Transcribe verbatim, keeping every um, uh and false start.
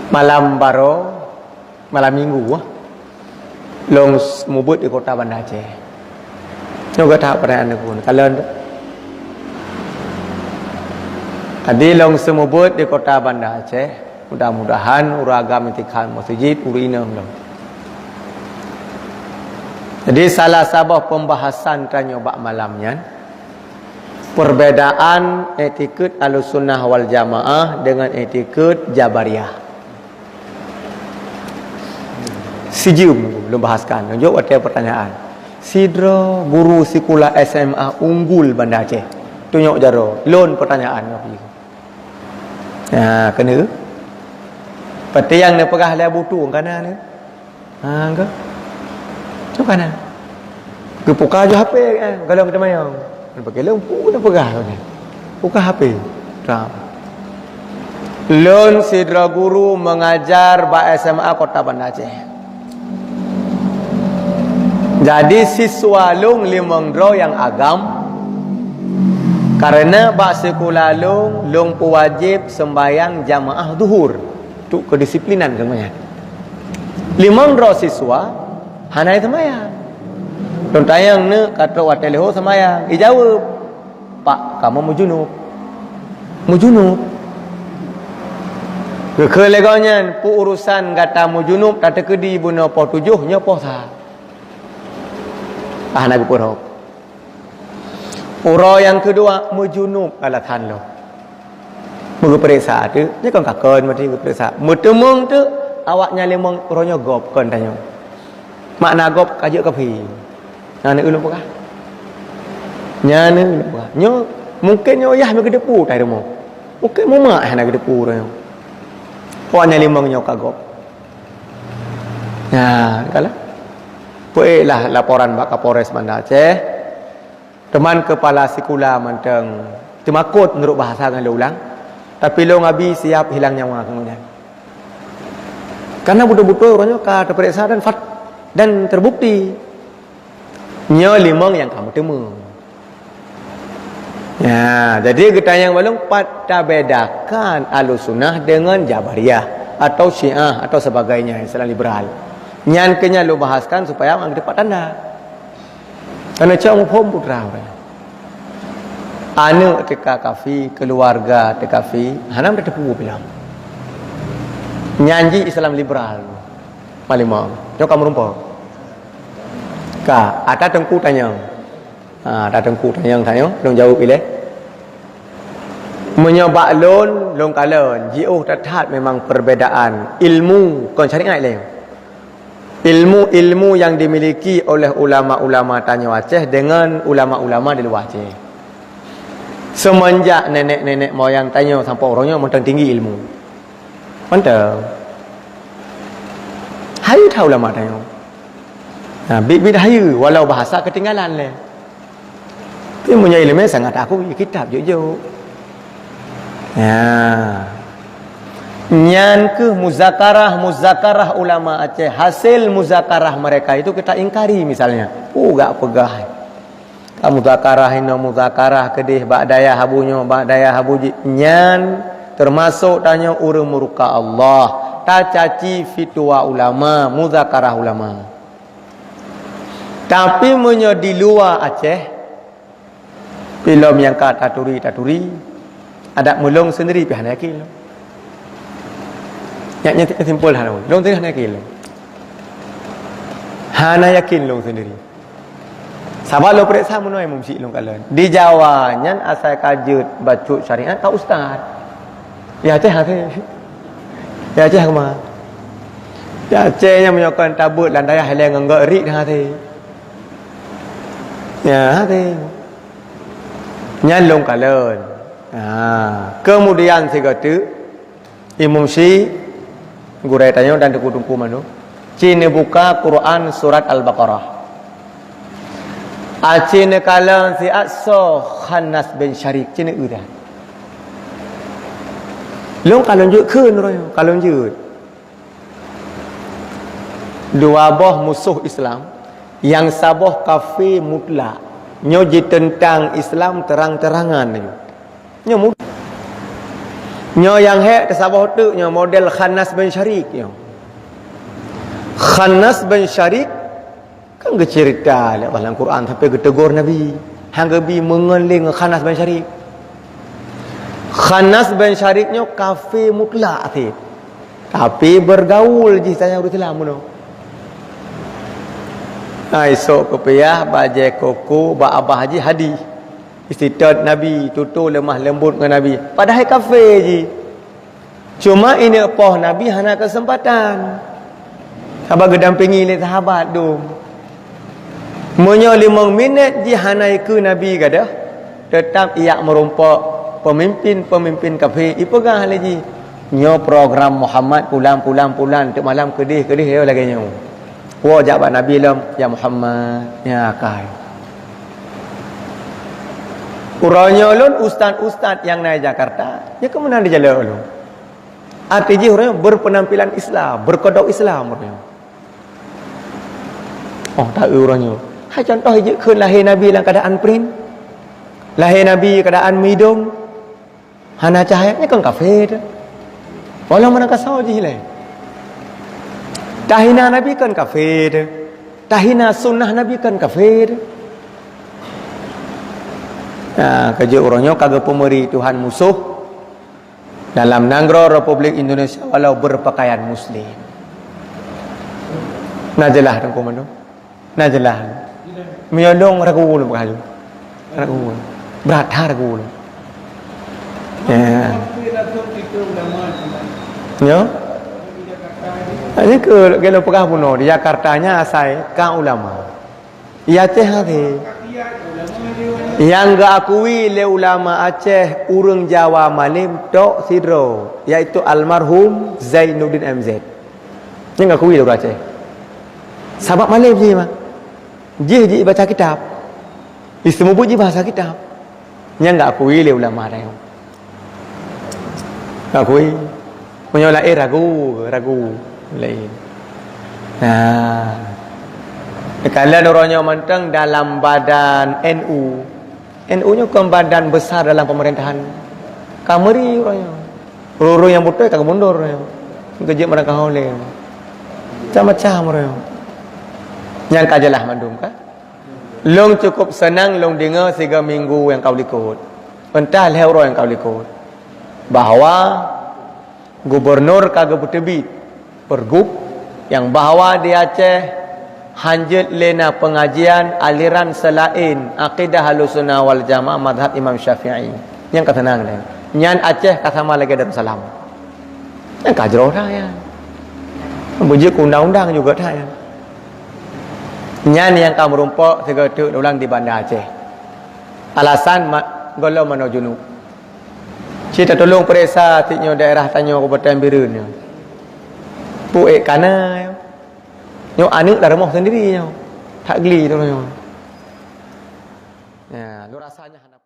Malam baroe, malam minggu, ah, lôn s-, mubuet di kota Banda Aceh. Nyoe gata peurtanyaan lôn. Kalau, jadi lôn seumubuet di kota Banda Aceh, mudah-mudahan ureuëng agam itikaf meuseujid ureuëng inong lôn. Jadi salah saboh pembahasan tanyoe bak malam nyan, perbedaan iktikad Ahlussunnah wal Jamaah dengan iktikad Jabariyah. Sijeuem lôn bahaskan, lôn jaweueb watée peurtanyaan. Sidroe guru sikula S M A unggul Banda Aceh. Tunyok jaroe, lôn peurtanyaan ngon pih. Ha, keuneuk. Peutiyang neupeugah lé Abu Tu, kana neu? Ha, ka? Cok kana. Geupuka ju H P, eh, galong teumayong. Pakai lôn pu neupeugah. Puka H P. Tam. Lôn sidroe guru mengajar bak S M A Kota Banda Aceh. Jadi siswa lôn limong droe nyang agam, karena bak sikula lôn, lôn peuwajéb seumbahyang jamaah zuhur. Tu kedisiplinan keu nyan. Limong droe siswa hana seumbahyang. Lôn tanyong, "Neuk, ka trok watée leuhô seumbahyang?" Ijaweueb, "Pak, kamoe meujunub." Meujunub. Geukheun lé gobnyan, "Peue urusan gata meujunub tateukeudi bunoe poh tujoh, nyoe poh sa." Ah, hana geupeurhok. Uroe nyang keudua meujunub alasan lom. Meugeupeuriksa teuk, nyoe kon kakon meuti geupeuriksa. Meuteumeung teuk awaknyan limong uroe nyoe gob kon tanyoe. Makna gob ka jeuet kafé. Nyan ulôn peugah. Nyan ulôn peugah. Nyoe mungken nyoe yah meugeudeupu tai rumoh. Mungken mumak hana geudeupu uroe nyoe. Awaknyan limong nyoe ka gob. Nah, kalau. Peuék lah laporan bak Kapolres Banda Aceh. Teuma kepala sikula mantong teumakot meunurot bahasa ngon lôn ulang. Tapi lôn abi siap hilang nyawa keu nyan. Karena beutôi-beutôi uroe nyoe ka teupeuriksa dan fat-, dan terbukti. Nyoe limong nyang ka meuteumeung. Ya, jadi geutanyong bak lôn pat tabedakan Ahlussunnah dengan Jabariyah atau Syiah atau sebagainya, Islam liberal. Nyan keuh nyang lôn bahaskan supaya awak teupat tanda. Karena cok muphom putra ureuëng. Aneuk teuka kafi, keluarga teuka kafi, hana meuteupeue bilang. Nyan jih Islam liberal. Malimong. Nyoe ka meurumpok. Ka, ata teungku tanyong. Ha, ata teungku tanyong, tanyong, lôn jaweueb ilée. Meunyoe bak lôn, lôn kalon, jiôh that-that memang perbedaan ilmu kon syariat lé. Ilmu-ilmu yang dimiliki oleh ulama-ulama tanyoe Aceh dengan ulama-ulama di luwa Aceh. Semenjak nenek-nenek moyang tanyoe sampoe uroe nyoe mantong tinggi ilmu. Mantong. Hayeue that ulama tanyoe. Nah, biet-biet hayeue walau bahasa keutinggalan lé. Tapi meunyoe iéleumé sangat aku kitab jok-jok. Ya. Nyan keuh muzakarah-muzakarah ulama Aceh. Hasil muzakarah mereka itu kita ingkari misalnya. Peugah-peugah. Ka muzakarah inoe, muzakarah keudeh bak dayah abu nyoe, bak dayah abu jih. Nyan teumasok tanyoe ureuëng murka Allah. Tacaci fitwa ulama, muzakarah ulama. Tapi meunyoe di luwa Aceh, filem nyang ka taturi-taturi, adak meulong seundiri pih hana yakin lôn. Nyak nyan simpel hana, lôn seundiri hana yakin lôn. Hana yakin lôn seundiri. Sabab lôn peuriksa meunoe meusi lôn kalon. Di Jawa nyan asai ka jeuet bacut syariat ka ustaz. Ya Aceh hase. Ya Aceh kema. Ya Aceh nyang meunyoe kon tabeuet lam dayah ilée ngon gok rik dah hase. Ya hase. Nyan lôn kalon. Ha, kemudian sigoe teuk Imam Syi, gurée tanyoe dan teungku-teungku mandum, ci neubuka Quran surat Al-Baqarah. Aci neukalon siat soe Khannas bin Syarik, ci neueu that. Lôn ka lôn jeuet kheun uroe nyoe, ka lôn jeuet. Dua boh musoh Islam, nyang saboh kafé mutlak, nyoe jiteuntang Islam terang-terangan nyoe. Nyoe mud-, Nyoe nyang hék teusaboh teuk nyoe model Khannas bin Syarik nyoe. Khannas bin Syarik kan geuceurita lé Allah lam Quran sampai geutegur Nabi. Han geubi meungon lé ngon Khannas bin Syarik. Khannas bin Syarik nyoe kafé mutlak cit. Tapi bergaul jih tanyoe ureueng Islam bunoe. Hai sok kupiah, bajée koko, bak abah jih hadih. Istitot Nabi, tutoe leumah leumbot ngon Nabi. Padahai kafé jih. Cuma ineuk poh Nabi hana keuseumpatan. Sabab geudampingi lé sahabat dum. Meunyoe limong minét jih hana ikeue Nabi gadoh, teutap ijak meurumpok peumimpin-peumimpin kafé ipeugah lé jih, "Nyoe program Muhammad pulan, pulan, pulan, teuk malam keudeh, keudeh, lagée nyoe." Woe jak bak Nabi lom, "Ya Muhammad, nyan akai. Uroe nyoe lôn ustaz-ustaz nyang na di Jakarta, nyoe keu meunan di jalan lôn." Arti jih uroe nyoe berpenampilan Islam, berkodok Islam uroe nyoe. Oh, taeu uroe nyoe. Hai contoh jih kheun lahé Nabi lam keuadaan print. Lahé Nabi keuadaan meudong. Hana cahya, nyan kan kafé teuh. Walau meunan kasoe jih lé. Tahina Nabi kan kafé teuh. Tahina sunnah Nabi kan kafé teuh. Nah, keujeuet uroe nyoe ka geupeumeuri Tuhan musoh dalam nanggroe Republik Indonesia walau berpakaian muslim. Na jeulaih teungku mandum? Na jeulaih. Meunyoe lôn ragu lôn peugah lôn. Ragu. Brat that ragu lôn. Ya. Nyo? Ini ke kalau peugah bunoe di Jakarta nyan asai ka ulama. Di Aceh hase. Nyang geuakui lé ulama Aceh ureueng Jawa malém tok sidroe, yaitu almarhum Zainuddin M Z. Nyang geuakui lé ureueng Aceh. Sabab malém jih mah. Jih jibaca kitab. Di seumeubeuet jih bahasa kitab. Nyang geuakui lé ulama tanyoe. Geuakui. Meunyoe laén ragu, ragu. Laén. Nah. Kalon uroe nyoe mantong dalam badan N U. N U nyoe kon badan besar dalam pemerintahan. Ka meuri uroe nyoe. Ureueng-ureueng nyang beutôi ka geumundur uroe nyoe. Geujeuet meurangka holé. Macam-macam uroe nyoe. Nyang ka jeulaih mandum ka? Lôn cukup seunang lôn deungoe sigoe minggu nyang ka likot, entah lhée uroe nyang ka likot, bahwa gubernur ka geupeuteubiet pergub nyang bahwa di Aceh hanjeuet lé na peungajian aliran seulaén akidah Ahlussunnah wal Jamaah mazhab Imam Syafi'i. Nyang ka seunang lé. Nyan Aceh ka sama lagée Darussalam. Nyang ka jroh that nyan. Beujeuet keu undang-undang juga that nyan. Nyan nyang ka meurumpok sigoe teuk ulang di Banda Aceh. Alasan ma-, gohlom manoe junub. Ci tatulông peuriksa cit nyoe daerah tanyoe Kabupaten Bireuen nyoe. Peue ék kana nyoe. Nyoe aneuëk lam rumoh sendiri nyoe. That gli tu nyoe. Ya, lôn rasa nyan hana